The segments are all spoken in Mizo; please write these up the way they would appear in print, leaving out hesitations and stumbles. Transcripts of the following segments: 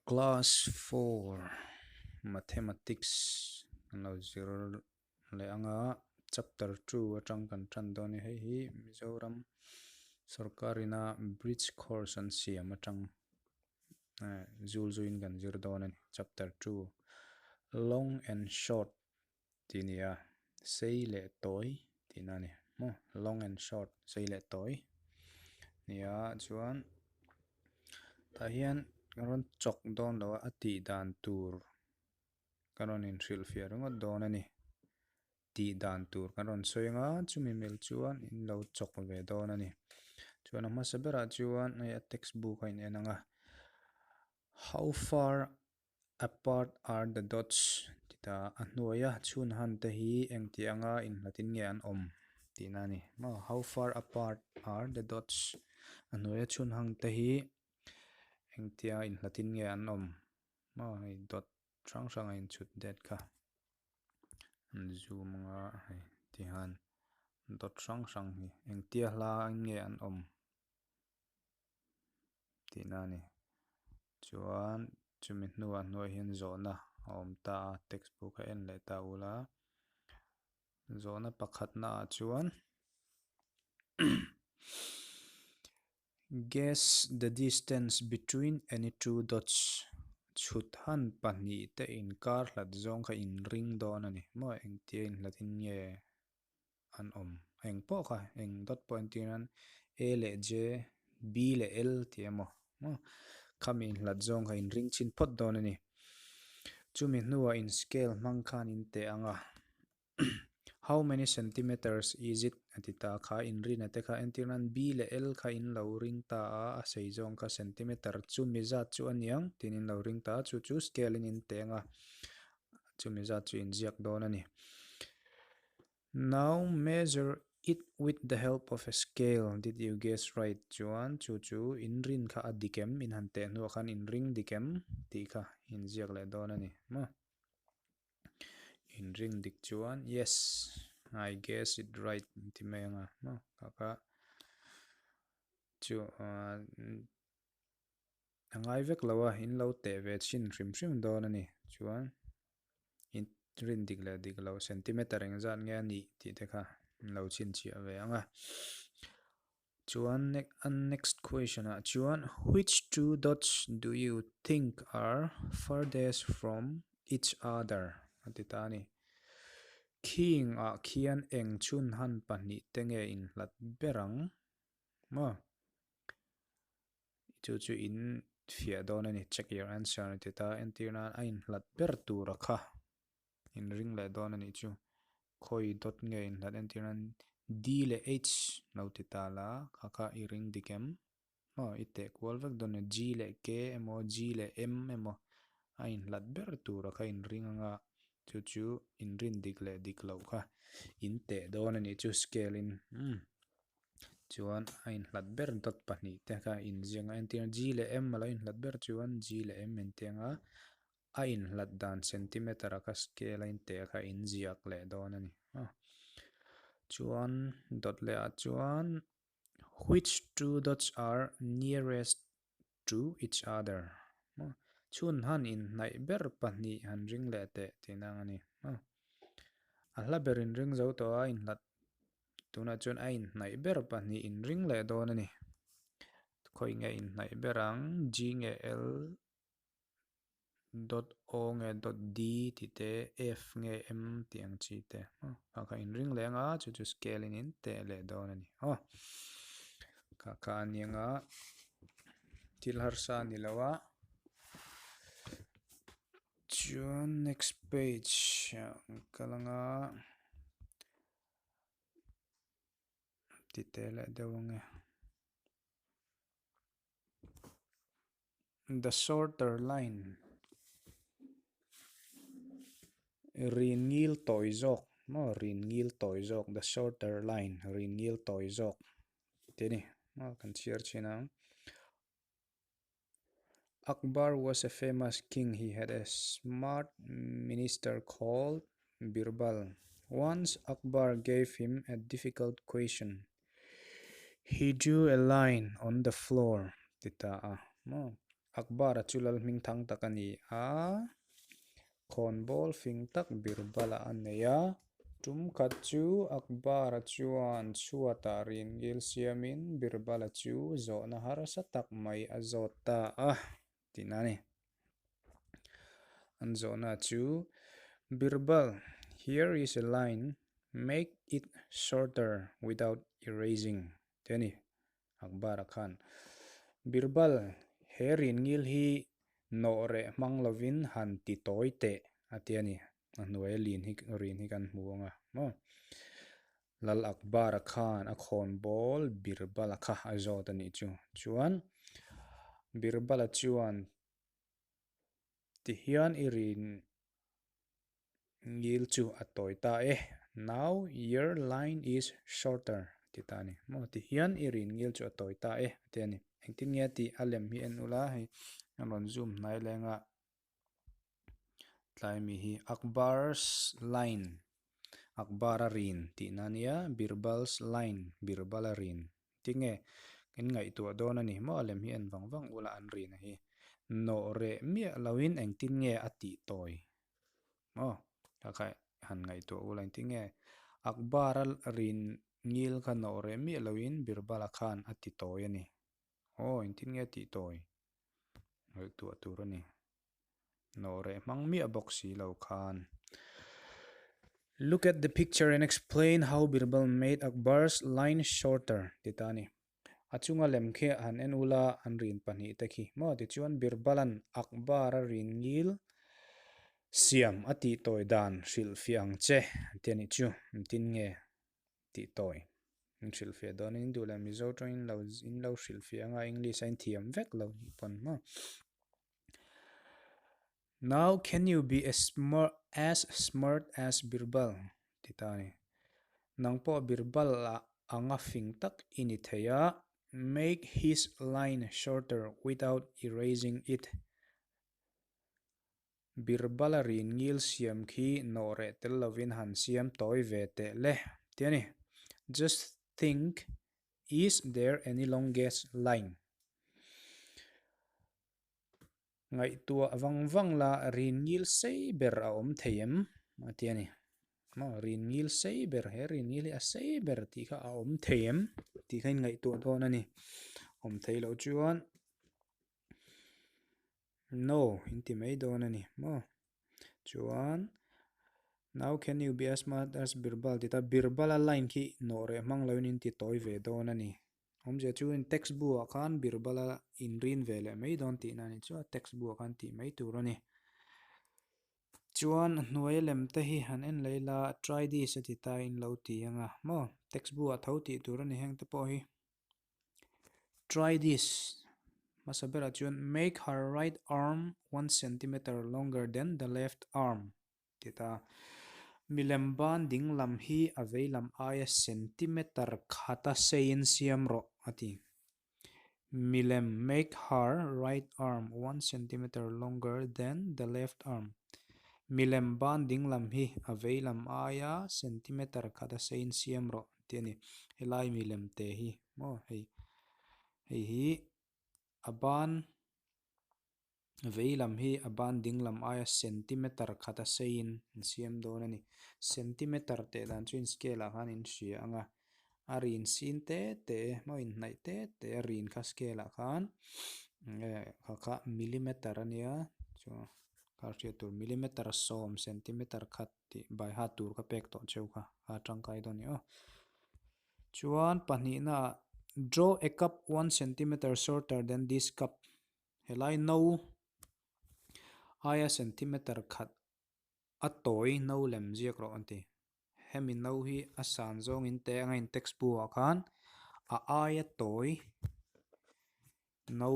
Class 4 Mathematics kan lo zir leh ang a, Chapter 2 atang kan tan dawn a ni. Hei hi Mizoram sorkarina Bridge Course an siam atang zul zuiin kan zir dawn a ni. Chapter 2 Long and Short tih a ni a, sei leh tawi tihna a ni maw long and short sei leh tawi nia chuan tah hian ka rawn chawk dawn lo a a tih dan tur ka rawn inhrilhfiah ringawt dawn a ni tih dan tur kan rawn sawi ang a chumi mil chuan in lo chawk ve dawn a ni chuan a hmasa berah chuan hei a text book a in en ang a how far Apart are the dots ti ta a hnuaia chhun han te hi engti anga inhlatin nge an awm tihna a ni maw how far apart are the dots a hnuaia chhun hang te hi engtia inhlatin nge an awm maw hei dot hrang hrang a inchhut det kha an zoom anga hei tihian dot hrang hrang hi engtia hla nge an awm. Tihna a ni. Chuan chumi hnuah hnuaiah hian zawhna a awm ta a, textbook a en leh ta ula. Zawhna pakhatna ah chuan Guess the distance between any two dots chhut han pahnih te inkar hlat zawng kha inring dawn a ni maw engtia inhlatin nge an awm. Eng pawh kha, eng dawt pawh entir nan A leh J, B leh L tih emaw maw khami inhlat zawng kha in ring chhin phawt dawn a ni. Chumi hnuah in scale hmang khan in teh ang a, How many centimeters is it? a ti ta kha, in rin te kha entir nan B leh L kha in lo ring ta a, a sei zawng kha centimeter chumi zat chu a niang tiin in lo ring ta a, chu chu scale in in teh ang a, chumi zat chu in ziak dawn a ni. Now measure it with the help of a scale, did you guess right? Chuan chu chu in rin kha a dik em? In han teh hnuah khan in ring dik em? Tih kha in ziak leh dawn a ni maw? In ring dik chuan yes, I guess it right ti mai ang a maw? Kha kha chu a ngai vek lo a, in lo teh ve chhin hrim hrim dawn a ni. Chuan. In rin dik leh dik loh centimeter engzat nge a nih tih te kha an lo chhinchhiah ve ang a. Chuan a next question ah chuan which two dots do you think are furthest from each other a ti ta a ni. Khing ah khian eng chhun han pahnih te nge inhlat ber ang maw? Chu chu in fiah dawn a ni, check your answer a ti ta. Entir nan a inhlat ber tura kha in ring leh dawn a nih chu. Khawi dawt nge inhlat entir nan D leh H lo ti ta la, kha kha i ring dik em? Maw i teh kual vek dawn a ni. G leh K emaw G leh M emaw a inhlat ber tura kha in ring anga chu chu in rin dik leh dik loh kha in teh dawn a nih chu scale in umm. Chuan a inhlat ber dawt pahnih te kha inziak a entir a G leh M a lo inhlat ber chuan G leh M entir anga a inhlat dan centimeter a kha scale a inteh kha inziak leh dawn a ni a. Chuan dawt leh ah chuan which two dots are nearest to each other maw chhun han inhnaih ber pahnih han ring leh teh tihna ang a ni maw. A hla ber inring zo tawh a inhlat Tunah chuan a inhnaih ber pahnih inring leh dawn a ni. Khawi nge inhnaih ber ang? G nge L dot O nge dot D tih te, F nge M tih ang chi te. Kha kha inring leh anga chu chu scale in in teh leh dawn a ni. Aw kha kha a ni anga thil harsa a ni lo a. Chuan next page ah kal anga. Ti teh leh deuh ang e. The shorter line rin ngil tawi zawk maw rin ngil tawi zawk the shorter line rin ngil tawi zawk tih a ni maw kan chhiar thin ang. Akbar was a famous king. He had a smart minister called Birbal. Once Akbar gave him a difficult question. He drew a line on the floor ti ta a maw. Akbar-a chu lal hming thang tak a ni a, khawnbawl fing tak Birbal-a a nei a. Tum khat chu Akbar-a chuan chhuatah ringil siamin Birbal-a chu zawhna harsa tak mai a zawt ta a, tihna a ni. An zawhna chu, Birbal, here is a line, make it shorter without erasing, tih a ni. Akbar-a khan, Birbal, he rinngil hi nawh reh hmang lovin han ti tawi teh, a ti a ni. A hnuaia lin hi rin hi kan hmu ang a maw? Lal Akbar-a khan a khawnbawl Birbal-a kha a zawt a nih chu. Chuan Birbal-a chuan tihian i rin Ngil chu a tawi ta e. Now your line is shorter a ti ta a ni. Maw ti hian i rin ngil chu a tawi ta e a ti a ni. Engtin nge tih a lem hi en ula hei an rawn zoom hnai leng a tlai mi hi Akbar's line Akbar-a rin tihna a nia Birbal's line Birbal-a rin Tinge in ngaihtuah dawn a ni maw a lem hi en vang vang ula an rin a hi. Nawh reh miah loin engtin nge a tih tawi maw kha kha han ngaihtuah ula engtin nge Akbar-a rin ngil kha nawh reh miah loin Birbal-a khan a ti tawi a ni. Aw engtin nge a tih tawi ngaihtuah tur a ni. Nawh reh hmang miah bawk si lo khan. Look at the picture and explain how Birbal made Akbar's line shorter ti ta a ni. A chunga lem khi han en ula an rin pahnihte khi maw tichuan Birbal-a'n Akbar-a rin ngil siam a tih tawi dan hrilhfiah ang che ti a nih chu engtin nge tih tawi in hrilhfiah dawn in duh leh Mizo tawngin lo in lo hrilhfiah anga English a in thiam vek lo nih pawn maw. Now can you be as smart as smart as Birbal? ti ta a ni. Nang pawh Birbal ah anga fing tak i ni thei a, make his line shorter without erasing it. Birbal a rin ngil siam khi nawh reh tel lovin han siam tawi ve teh le, ti a ni. Just think, is there any longest line? Ngaihtuah vang vang la rin ngil sei ber a awm thei em? A ti a ni. Maw rin ngil sei ber, he rin ngil hi a sei ber tih kha a awm thei em? Tih kha in ngaihtuah dawn a ni. Awm thei loh chuan no in ti mai dawn a ni maw. Chuan now can you be as smart as Birbal ti ta Birbal a line khi nawh reh hmang loin in ti tawi ve dawn a ni. Awmzia chu in text bu ah khan Birbal a inrin ve leh mai dawn tihna a ni chu a text bu ah khan tih mai tur a ni. Chuan a hnuai lem te hi han en leh ila try this a ti ta in lo ti ang a maw text bu ah tho tih tur a ni heng te pawh hi. Try this hmasa berah chuan make her right arm one centimeter longer than the left arm. Ti ta. Milem ban ding lam hi a vei lam aia centimeter khata seiin siam rawh, a ti. Milem make her right arm one centimeter longer than the left arm. Milem ban ding lam hi a vei lam aia centimeter khata seiin siam rawh, tih a ni. Helai milem te hi maw hei hei hi a ban Vei lam hi a ban ding lam aia centimeter khata seiin an siam dawn a ni. Centimeter teh dan chu in scale ah khan in hria ang a, a rin sin te te maw inhnaih te te a rin kha scale ah khan nge kha kha millimeter a nia chuan kha hriat tur millimeter sawm centimeter khat tih by heart tur ka pek tawh cheu kha kha tangkai dawn a ni aw. Chuan pahnihna ah draw a cup one centimeter shorter than this cup. Helai no aia centimeter khat a tawi no lem ziak rawh an ti. Hemi no hi a san zawngin te anga in text bu ah khan a aia tawi no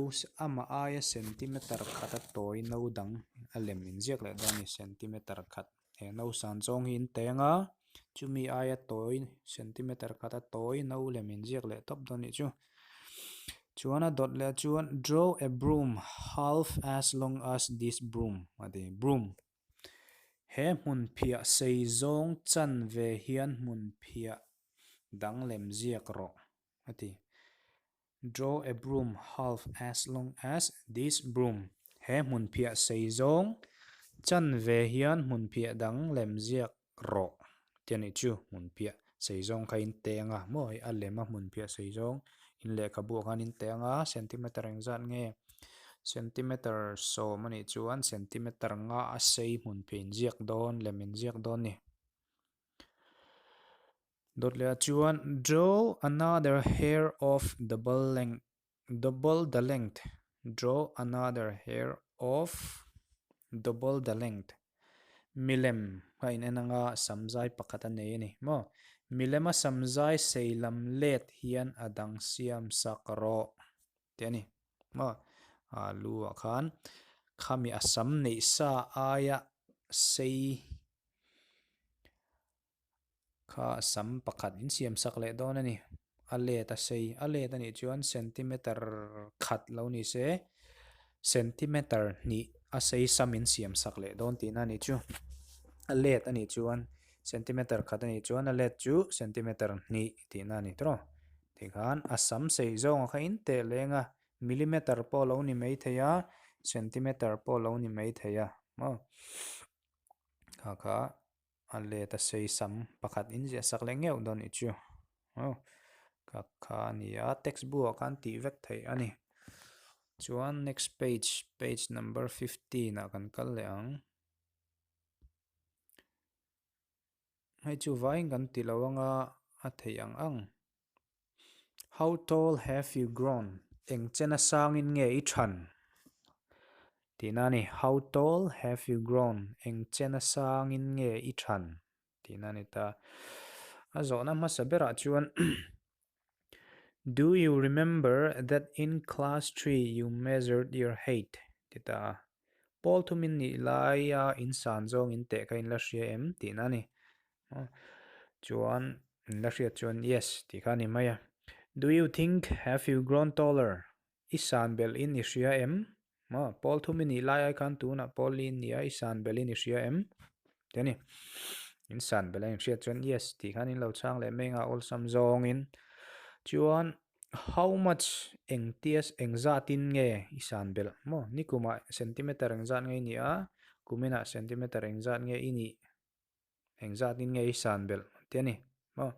amah aia centimeter khat a tawi no dang a lem inziak leh dawn a ni centimeter khat. He no san zawng hi in teng a, chumi aia tawi centimeter khata tawi no lem inziak leh tawp dawn anih chu. Chuan a dawt leh chuan draw a broom half as long as this broom a ti broom. He hmun phiah sei zawng chan ve hian hmun phiah dang lem ziak rawh a ti. Draw a broom half as long as this broom. He hmunphiah sei zawng chanve hian hmunphiah dang lem ziak rawh tih a nih chu. Hmunphiah sei zawng kha in teh anga maw hei a lem a hmunphiah sei zawng in lehkhabu ah khan in teh anga centimeter engzat nge centimeter sawm a nih chuan centimeter nga a sei hmunphiah in ziak dawn lem in ziak dawn a ni. Dawt leh ah chuan draw another hair of double length double the length draw another hair of double the length milem a in en anga samzai pakhat a nei a ni maw milem a samzai sei lam let hian a dang siam sak rawh tih a ni maw ah lu ah khan khami a sam neih sa aia sei Kha sam pakhat in siam sak leh dawn a ni. A let a sei. A let a nih chuan centimeter khat lo ni se centimeter hnih a sei sam in siam sak leh dawn tihna a nih chu. A let a nih chuan centimeter khat a nih chuan a let chu centimeter hnih tihna a ni tawh. Tikhan a sam sei zawnga kha in teh leng a, millimeter pawh lo ni maithei a, centimeter pawh lo ni maithei a maw. Kha kha. A let a sei sam pakhat in ziah sak leh ngeuh dawn nih chu aw ka kha a ni a text book ah khan tih vek theih a ni chuan next page page number 15 ah kan kal leh ang hei chu vaiin kan ti lo anga a theih ang ang. How tall have you grown? Eng chena sangin nge i than? Tihna a ni. How tall have you grown? Eng chena sangin nge i than? Tihna a ni ta. A zawhna hmasa berah chuan Do you remember that in class three you measured your height? Ti ta a. Pawl thumin nih laia in san zawng in teh kha in la hria em? Tihna a ni. Chuan in la hriat chuan yes tih kha a ni mai a. Do you think have you grown taller? I san belh in i hria em? Maw pawl thum i nih lai ai khan tunah pawl li in nia i san belh in i hria em? Ti a ni. In san belh a in hriat chuan yes tih khan in lo chhang leh mai anga awlsam zawngin. Chuan how much engtia engzatin nge i san belh? Maw nikumah centimeter engzat nge i nih a, kuminah centimeter engzat nge i nih? Engzat in nge i san belh tih a ni maw?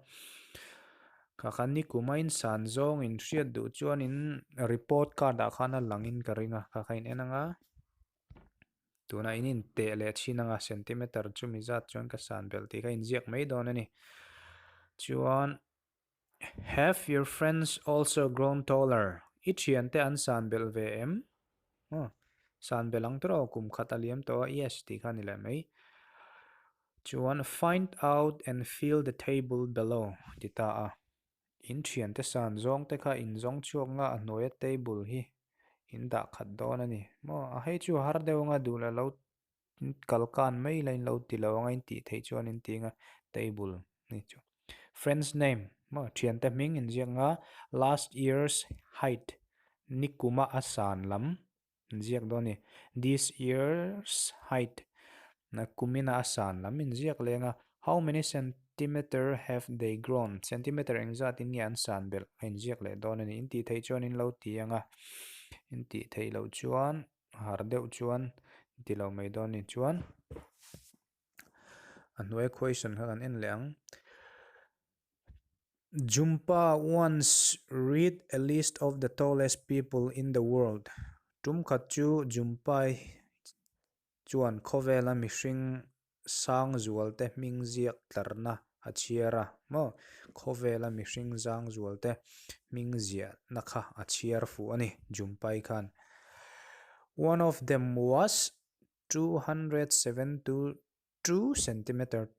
Kha khan ni kum a in san zawng in hriat duh chuan in report card ah khan a lang in ka ring a, kha kha in en ang a, tunah in inteh leh chhin ang a centimeter chumi zat chuan ka san belh tih kha in ziak mai dawn a ni. Chuan Have your friends also grown taller? I thiante an san belh ve em? Aw, san belh ang tawh kum khat a liam tawh a, yes tih kha a ni leh mai. Chuan find out and fill the table below ti ta a. In thiante san zawng te kha in zawng chhuak nga a hnuaia table hi in dah khat dawn a ni. Maw, a hei chu a har deuh anga duh leh lo kal kan mai la in lo ti lo anga in tih theih chuan in ti anga table ni chu. Friend's name maw thiante hming in ziak anga last year's height nikuma a san lam in ziak dawn a ni. This year's height kumina a san lam in ziak leh anga how many centimeter have they grown centimeter engzat in nge an san belh a in ziak leh dawn a ni. In tih theih chuan in lo ti anga in tih theih loh chuan har deuh chuan ti lo mai dawn ni chuan a hnuai question kha kan en leh ang Jumpa once read a list of the tallest people in the world tum khat chu Jumpa chuan khawvela mihring Sangzualte hming ziak tlarna a chhiar a maw? Khawvela mihring Zangzualte hming ziahna kha a chhiar fuh a ni, Jumpai khan. One of them was 272 centimeter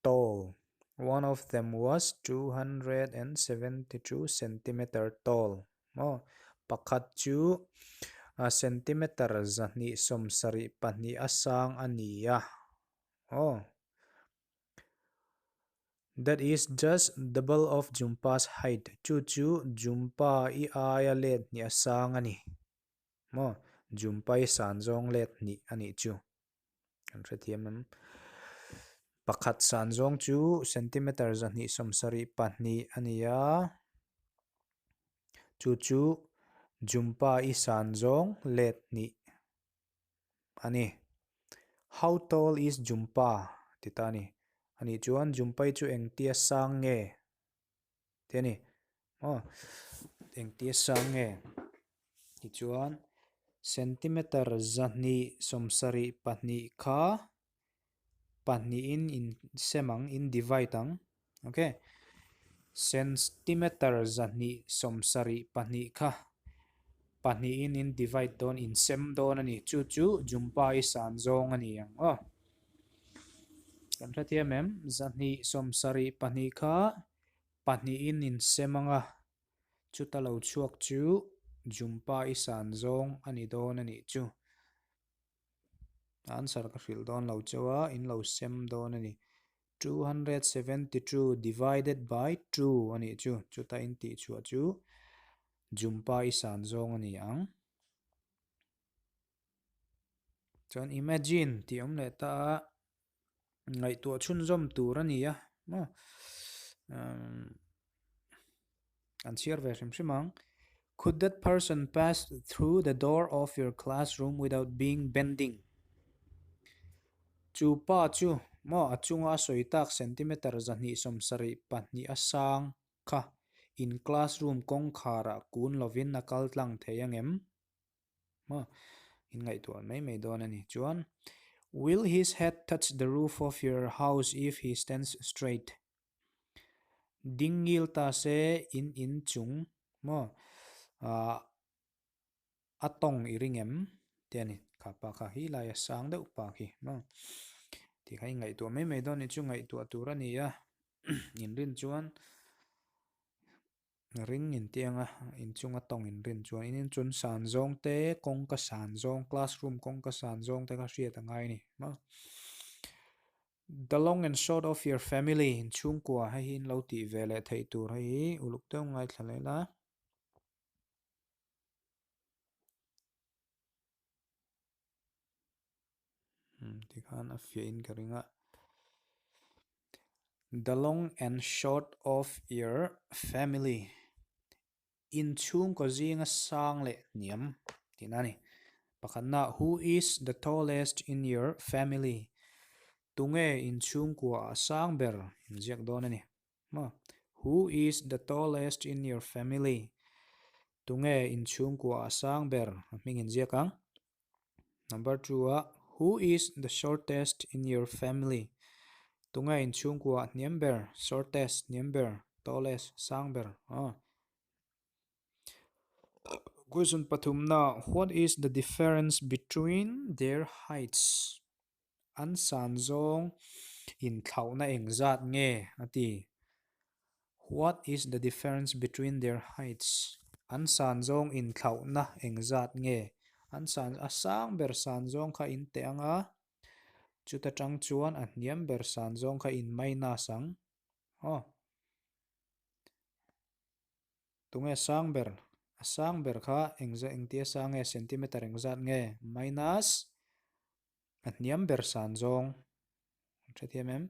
tall. One of them was 272 centimeter tall. Maw? Pakhat chu centimeter 272 a sang a ni a. Aw. That is just double of Jumpa's height. Chu chu Jumpa i aia let hnih a sang a ni. Maw? Jumpa i san zawng let hnih a nih chu. Kan hrethiam em? Pakhat san zawng chu centimeter 272 a ni a. Chu chu Jumpa i san zawng let hnih a ni. How tall is Jumpa? ti ta a ni. Anih chuan Jumpai chu engtia sang nge? Ti a ni. Aw, engtia sang nge? Tichuan, centimeter 272 kha pahnihin in sem ang, in divide ang. Ok. Centimeter 272 kha pahnihin in divide dawn, in sem dawn a ni. Chu chu Jumpa i san zawng a ni ang aw. Kan hrethiam em? 272 kha pahnihin in sem ang a, chuta lo chhuak chu Jumpa i san zawng a ni dawn a nih chu. Answer ka hrilh dawn lo chauh a, in lo sem dawn a ni. 272 divided by 2 a nih chu, chuta in tih chhuah chu Jumpa i san zawng a ni ang. Chuan imagine tih awm leh ta a, ngaihtuah chhunzawm tur a ni a maw an chhiar ve hrim hrim ang. Could that person pass through the door of your classroom without being bending? Chu pa chu maw a chunga a sawi tak centimeter 272 a sang kha in classroom kawngkharah kun lovin a kal tlang thei angem? Maw? In ngaihtuah mai mai dawn a ni. Chuan, Will his head touch the roof of your house if he stands straight? Ding ngil ta se in in chung maw ah a tawng i ring em? Ti a ni. Kha pa kha hi laia sang deuh pa khi maw? Tih kha i ngaihtuah mai mai dawn a ni chu ngaihtuah tur a ni a. Inrin chuan. Ring intiang a, inchunga tawng inrin chuan in inchun san zawng te, kawngka san zawng, classroom kawngka san zawng te kha hriat a ngai a ni maw. The long and short of your family, inchhungkua hei hi in lo tih ve leh theih tur hei hi uluk deuh ngaithla leh la. Tikhan a fiah in ka ring a. The long and short of your family inchhungkaw zinga sang leh hniam tihna a ni. Pakhatna who is the tallest in your family tunge inchhungkua a sang ber inziak dawn a ni. Maw? Who is the tallest in your family tunge inchhungkua a sang ber a hming inziak ang. Number 2 ah Who is the shortest in your family? Tunge inchhungkua hniam ber, shortest hniam ber, tallest sang ber. Aw. Question pathumna What is the difference between their heights? An san zawng inthlauhna engzat nge? a ti. What is the difference between their heights? An san zawng inthlauhna engzat nge? An san a sang ber san zawng kha in teh ang a, chuta tang chuan a hniam ber san zawng kha in minus ang. Aw. Tunge sang ber? A sang ber kha engzat engtia sang nge? Centimeter engzat nge? Minus A hniam ber san zawng an hrethiam em?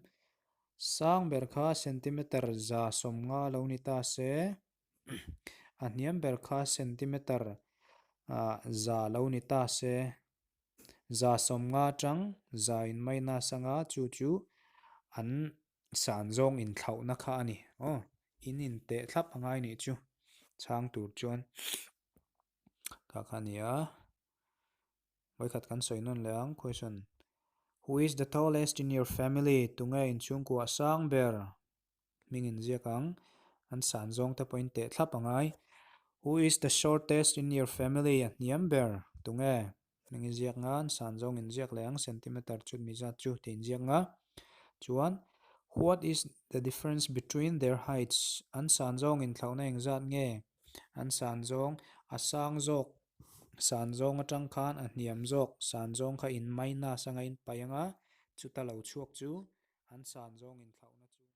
Sang ber kha centimeter 150 lo ni ta se, a hniam ber kha centimeter 100 lo ni ta se, 150 atang za in minus anga chu chu an san zawng inthlauhna kha a ni. Aw, in inteh thlap a ngai nih chu chhang tur chuan kha kha a ni a. Vawikhat kan sawi nawn leh ang question Who is the tallest in your family? Tunge inchhungkua sang ber? Hming inziak ang. An san zawng te pawhin teh thlap a ngai. Who is the shortest in your family? A hniam ber. Tunge? Hming inziak nga. An san zawng inziak leh ang. Centimeter chu mi zat chu tih inziak nga. Chuan What is the difference between their heights? An san zawng inthlauhna engzat nge? An san zawng a sang zawk san zawng atang khan a hniam zawk san zawng kha in minus anga in paih anga chuta lo chhuak chu an san zawng inthlauhna.